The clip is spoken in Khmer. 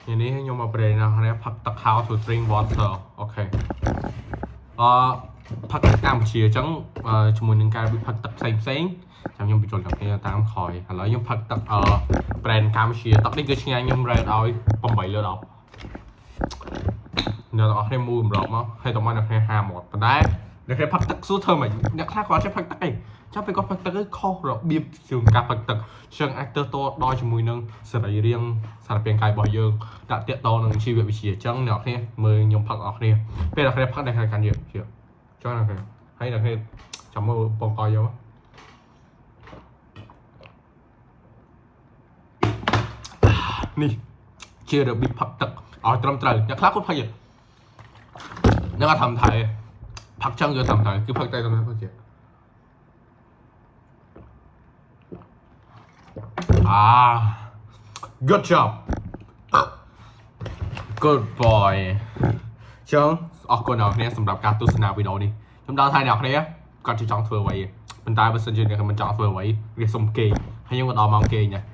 ថ្ងៃនេះខ្ញុំមកប្រេណអ្នកផឹកទឹក how to drink water. Okay អឺផឹកទឹកកម្ពុជាអញ្ចឹងជាមួយនឹងការផឹកទឹកផ្សេងផ្សេងចាំខ្ញុំបញ្ចូលដល់គ្នាតាមក្រោយឥឡូវខ្ញុំផឹកទឹកអឺ brand កម្ពុជាទឹកនេះគឺឆ្ងាញ់ខ្ញុំ rate ឲ្យ8លើ10អ្នកទាំងអស់គ្នាមូកម្របមកហើយតោះមកអ្នកគ្នាហាមាត់ប៉ុន្តែអ្នកគ្នាផឹកទឹកសួរធ្វើម៉េចអ្នកខ្លះគាត់ចេះផឹកទឹកឯងចាំពេលគាត់ផឹកទឹកគឺខុសរបៀបជាងការផឹកទឹកចឹងអាចទៅតដល់ជាមួយនឹងសរីរាង្គសារពាង្គកាយរបស់យើងដាក់តាក់តនឹងជីវវិទ្យាអញ្ចឹងអ្នកគ្នាមើលខ្ញុំផឹកអស់គ្នាពេលអ្នកគ្នាផឹកអ្នកគ្នាកាន់យើងជាចង់អ្នកគ្នាហើយអ្នកគ្នាចាំមើលបងកយកនេះជារបៀបផឹកទឹកឲ្យត្រឹមត្រូវអ្នកខ្លះគាត់ផឹកយ៉ាងអ្នកអត់ធ្វើថៃផឹកចឹងគឺត្រឹមត្រូវគឺផឹកតែត្រឹមត្រូវផឹកជាអា Good job, good boy. ចឹងអរគុណអ្នកគ្នាសម្រាប់ការទស្សនាវីដេអូនេះខ្ញុំដល់ថាអ្នកគ្នាគាត់ជាចង់ធ្វើអ្វីប៉ុន្តែបើសិនជាអ្នកមិនចង់ធ្វើអ្វីវាសុំគេងហើយខ្ញុំក៏ដល់ម៉ោងគេងដែរ។